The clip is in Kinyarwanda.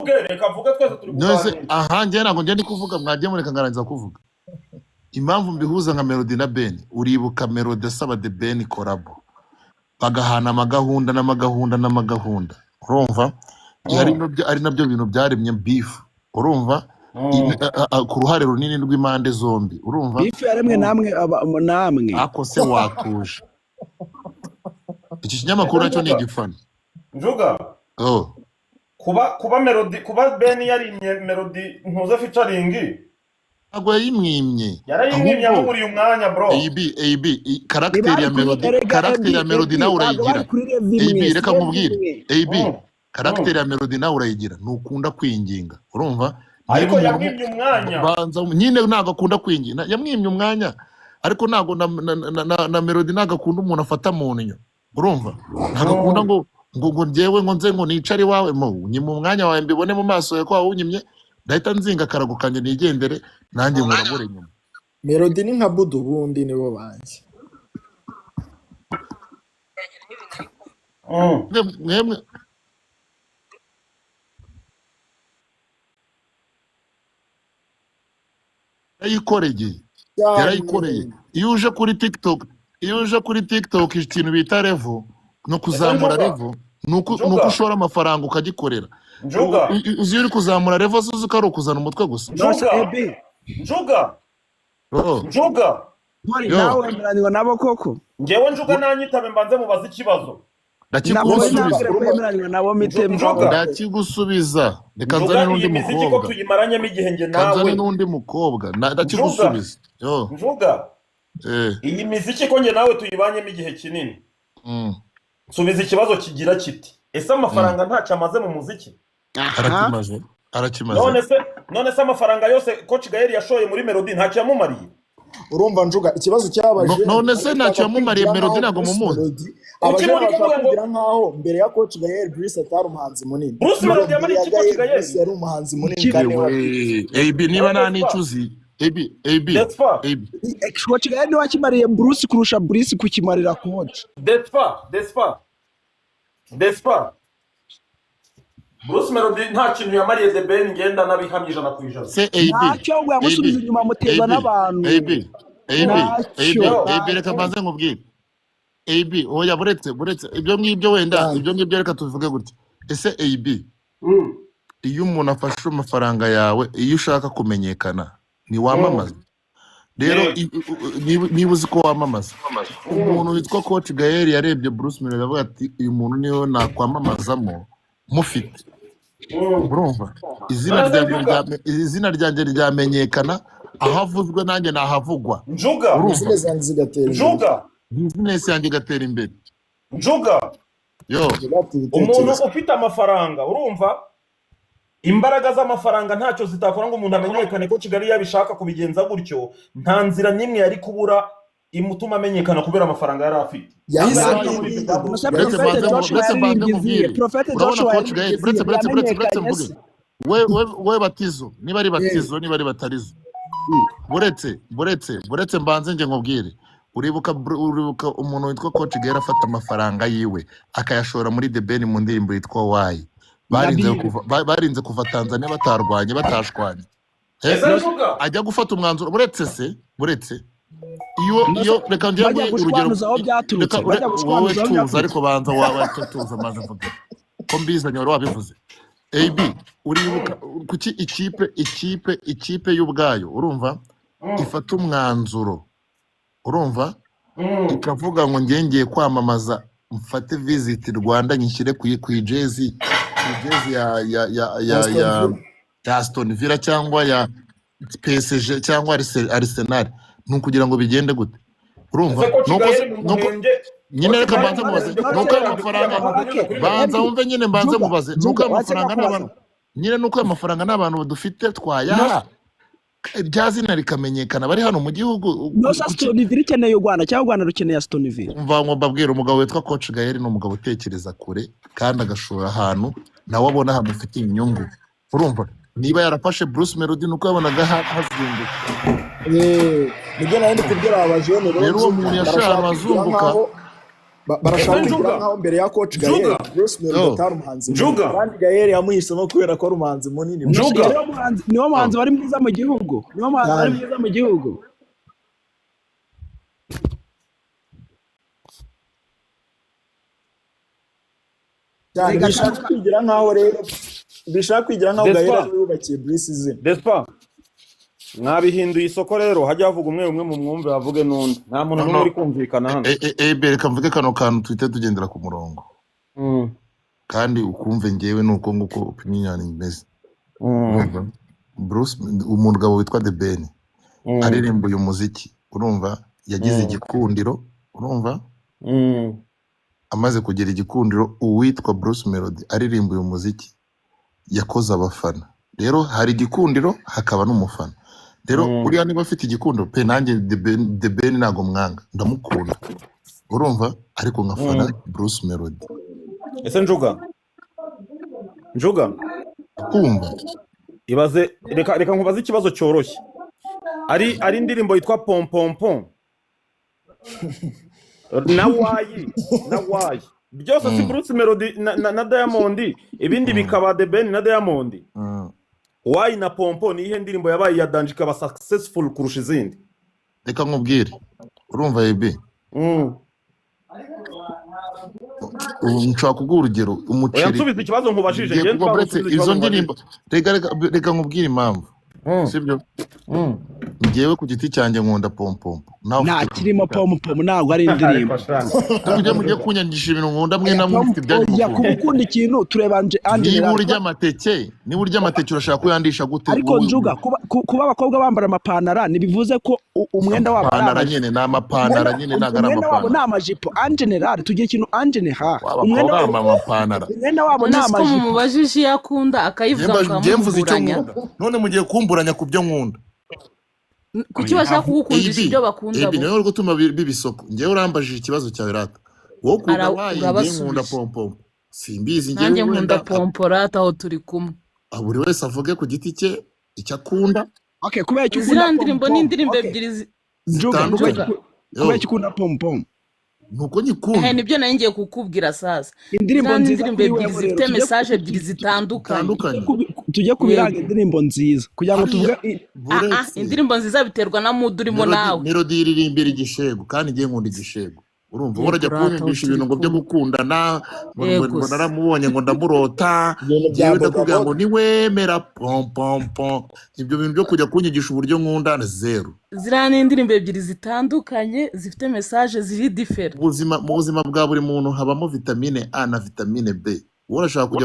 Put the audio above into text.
Reka avuge, twese turi None se kuganira. Aha njye ntabwo njye ndi kuvuga, mwagiye mureka nkarangiza kuvuga. Impamvu mbihuza nka Melody na Ben, uribuka Melody asaba The Ben collabo, bagahana amagahunda n'amagahunda n'amagahunda, urumva? Ari nabyo bintu byaremye beef, urumva? Ku ruhare runini rw'impande zombi, urumva? Beef yaremwe namwe, namwe. Ako se watuje? Iki kinyamakuru nacyo ni igifana. Njuga. Oh. Kuba Melody, kuba Ben yarimye Melody ntuze featuring. Ntabwo yayimwimye. Yarayimwimye. Ahubwo Yamuburiye umwanya, bro. AB, AB, caractère Ntibari ya kuri Melody, erega caractère ya AB, Melody AB, nawe ntabwo bari urayigira. kuri level AB, imwe, si reka level nkubwire. imwe. AB, caractère ya Melody nawe urayigira, ntukunda kwinginga, urumva? Niba Ariko umuntu yamwimye umwanya. Banza nyine, ntabwo akunda kwinginga, yamwimye umwanya, ariko ntabwo na Melody ntabwo akunda umuntu afata mu nnyo, urumva? Ntabwo akunda ngo njyewe ngo nze ngo nicare iwawe mo nyima umwanya wawe, mbibone mu maso yawe ko wawunyimye, ndahita nzinga akarago kanjye nigendere, nanjye nkurabure nyuma. Melody ni nka Budu, ubundi nibo banjye. Mwemwe yarayikoreye. Cyane. Yarayikoreye. Iyo uje kuri TikTok, ikintu bita level no kuzamura Njuga. level ni uko Njuga. ushora amafaranga ukagikorera. Njuga. Uzi iyo uri kuzamura level, uzi ko ari ukuzana umutwe gusa. Nonese Njuga. AB. Njuga. Oh. Njuga. Ntwari, Yo. nawe wemeranirwa nabo koko? Ngewe Njuga nanyitabe, mbanze mubaze ikibazo. Nabo Ndakigusubiza. nabwire ko yemeranywa nabo mite. Njuga. Ndakigusubiza, reka Njuga, nzane iyi n'undi miziki ko mukobwa. tuyimaranyemo igihe njye Reka nzane nawe. n'undi mukobwa. Ndakigusubiza, yo. Njuga. Eh. Iyi miziki ko njye nawe tuyibanyemo igihe kinini, nsubiza ikibazo kigira kiti: ese amafaranga ntacyo amaze mu muziki? Aha. Arakimaze, arakimaze. None se amafaranga yose Coach Gael yashoye muri Melody ntacyo yamumariye? Urumva Njuga, ikibazo cyabaje None se ntacyo yamumariye? Melody ntabwo mumuzi. Melody Kuki abajene muri bashaka kuvuga ngo kugira nkaho mbere ya Coach Gael Bruce atari umuhanzi munini. Bruce Melody yamariye Mbere iki ya Coach Gael, Gael? Bruce yari umuhanzi munini kandi Yewe, AB, niba nta n'icyo uzi, AB, AB, Despa. AB. Coach Gael niwe wakimariye Bruce kurusha Bruce kukimarira coach. Despa, Despa, Despa, Bruce Melody nta kintu yamariye The Ben, ngenda nabihamya 100%. Se AB, Ntacyo, ngo yamusubiza AB, inyuma, amuteza AB, n'abantu. AB, AB, AB, Ntacyo. AB, reka mbanze nkubwire. AB, oya, buretse, buretse ibyo ngibyo wenda. Cyane. Ibyo ngibyo reka tubivuge gutya. Ese AB, iyo umuntu afashe amafaranga yawe, iyo ushaka kumenyekana ntiwamamaza rero? Niba uzi ko wamamaza, umuntu witwa Coach Gael yarebye Bruce Melody avuga ati: "Uyu muntu niwe nakwamamazamo mufite." Urumva, izina None se ryanjye Njuga. Izina ryanjye ryamenyekana, aho avuzwe nanjye nahavugwa. Njuga. Urumva? Business yanjye zigatera imbere. Njuga. Business yanjye igatera imbere. Njuga. Yo. Njuga afite Umuntu ibitekerezo. ufite amafaranga, urumva, imbaraga z'amafaranga ntacyo zitakora ngo umuntu amenyekane. Ko Kigali yabishaka kubigenza gutyo, nta nzira n'imwe yari kubura imutuma amenyekana kubera amafaranga yari afite. Yahise Ntabwo n'indi muri Gusa Buretse Prophet mbanze Joshua buretse mbanze yaririmbye izihe? nkubwire. Prophet Urabona Joshua Coach Gael, yaririmbye buretse izihe? buretse buretse buretse Yamenyekanye mvuge. se? We batizo, niba ari batizo, niba ari batarizo, buretse buretse buretse mbanze njye nkubwire. Uribuka umuntu witwa Coach Gael afata amafaranga yiwe akayashora muri The Ben mu ndirimbo yitwa Why? Barinze Ndabizi. kuva barinze kuva Tanzania batarwanye, batashwanye. Eh, Ese Njuga, ajya gufata umwanzuro, buretse se, buretse iyo reka njye Bajya nguhe urugero. gushwanuza aho byaturutse. Reka Bajya wowe gushwanuza aho tuza. byaturutse. Ariko banza waba tuza maze mvuge ko mbizanye wari wabivuze. AB, uribuka kuki ikipe y'ubwayo, urumva, ifata umwanzuro, urumva, ikavuga ngo ngiye ngiye kwamamaza, mfate Visit Rwanda nyishyire ku ijezi ya Aston ya Villa. ya Aston Villa cyangwa ya PSG cyangwa Arsenal, ni ukugira ngo bigende gute? Urumva? Ese Coach Nuko Gael mu nuko muhembye nyine Coach reka Gael mbanze mu mubaze. muhembye Nuko ayo kubera mafaranga kwiyamamaza Okay. kuri banza Melody. wumve nyine, mbanze Njuga, mubaze, nuko Njuga, ayo watse mafaranga nakubaza. n'abantu nyine, nuko ayo mafaranga n'abantu dufite twayaha rya zina rikamenyekana bari hano mu gihugu. Nose Aston Villa ikeneye u Rwanda cyangwa u Rwanda rukeneye Aston Villa? Umva ngo mbabwire, umugabo witwa Coach Gael ni umugabo utekereza kure kandi agashora ahantu nawe abona hamufitiye inyungu. Urumva, niba yarafashe Bruce Melody, nuko yabonaga hazunguka. Nibyo nari ndi kubwira aba bajene rero. Rero uwo Njuga muntu yashoye barashaka ahantu kugira hazunguka. nkaho Barashaka Ese kwigira Njuga? nkaho mbere ya coach Gael Njuga? Bruce Melody Yo. atari umuhanzi munini, Njuga? kandi Gael yamuhisemo kubera ko ari umuhanzi munini. Njuga? Niwo muhanzi wari mwiza mu gihugu, niwo muhanzi wari Cyane. mwiza mu gihugu. Cyane. Reka Bishaka kwigira nkaho rero, bishaka kwigira nkaho Despa. Gael ariwe wubakiye Bruce izina. Despa, mwabihinduye isoko rero, hajya havuga umwe umwe mu mwumve, havuge n'undi, nta muntu No, n'umwe no. uri kumvikana hano. AB, reka mvuge kano kantu tuhite tugendera ku murongo, kandi ukumve ngewe nuko nguko opinion yanjye imeze. Urumva? Bruce, umugabo witwa The Ben aririmba uyu muziki, urumva, yagize igikundiro, urumva, amaze kugira igikundiro, uwitwa Bruce Melody aririmba uyu muziki yakoze abafana. Rero hari igikundiro hakaba n'umufana. Rero uriya niba afite igikundiro pe, nanjye The Ben ntabwo mwanga, ndamukunda, urumva, ariko nkafana Bruce Melody. Ese Njuga, Njuga, Kumva. Ibaze, reka nkubaze ikibazo cyoroshye. Ari indirimbo yitwa Pompompom na Wayi na Wayi, byose si Bruce Melody na Diamond, ibindi bikaba The Ben na Diamond? Wayi na Pompo, ni iyihe ndirimbo yabaye iya danger ikaba successful kurusha izindi? Reka nkubwire, urumva AB, ubu nshobora kuguha urugero. Oya, Umuceri. nsubiza ikibazo nkubajije. Ngiye Ngiye kuba nshobora buretse gusubiza izo ikibazo nkubajije. ndirimbo, reka nkubwire impamvu, sibyo? Njyewe ku giti cyanjye nkunda Pompompo, nawe Nta ufite kirimo. Pompom ntabwo ari indirimbo. Mujye kunyangisha ibintu nkunda, mwe namwe mufite ibyanyu Oya, mukunda. kuba ukunda ikintu tureba nje Niba Angela. urya amateke, niba urya amateke, urashaka kuyandisha gute? Ariko Wowe? Njuga, kuba abakobwa bambara amapantara ntibivuze ko umwenda wabo ari Amapantara amajipo. nyine ni amapantara nyine, ntabwo ari Umwenda wabo ni amapantara. amajipo en général, tugira ikintu en général, umwenda Abakobwa wabo bambara amapantara. Umwenda wabo ni None si ko amajipo. mumubajije iyo akunda akayivuga, Njye mvuze icyo mukamumburanya? nkunda, none mugiye kumburanya ku byo nkunda. Kuki bashaka kugukundisha AB, ibyo bakunda AB bo? niwe uri gutuma biba isoko. Njyewe urambajije ikibazo cyawe rata, wowe ukunda Wayi, njyewe Urabasubije. nkunda Pompompo, simbizi njyewe. Nanjye nkunda Wenda Pomporata, aho turi kumwe. Buri wese avuge ku giti cye icyo akunda. Okay, kubera icyo ukunda Ziriya ndirimbo ni Pompom. indirimbo Okay. ebyiri Njuga, zitandukanye. Njuga. Kubera icyo ukunda Pompom? Nuko nyikunda. Nibyo nari ngiye kukubwira sasa. Indirimbo Ziriya ni nziza indirimbo kuri ebyiri wewe rero zifite tujye message ebyiri zitandukanye. Zitandukanye. Tujye ku biranga Yego. indirimbo nziza kugira ngo Hariya tuvuge buretse. Indirimbo nziza biterwa na mood urimo Melody, nawe. Melody iririmbira igishego, kandi ngiye nkunda igishego, urumva? Yego Urajya rata, aho kunyumvisha turi ibintu ngo byo kumwe. gukundana, ngo Yego ngo se. naramubonye, ngo ndamurota. Ibintu bya Njyewe ndakubwira ngo bodaboda. niwemera pompompo, ibyo bintu byo kujya kunyigisha uburyo nkunda ni zeru. Ziriya ni indirimbo ebyiri zitandukanye zifite message ziri différent. Mu buzima bwa buri muntu habamo vitamine A na vitamine B, wowe urashaka kujya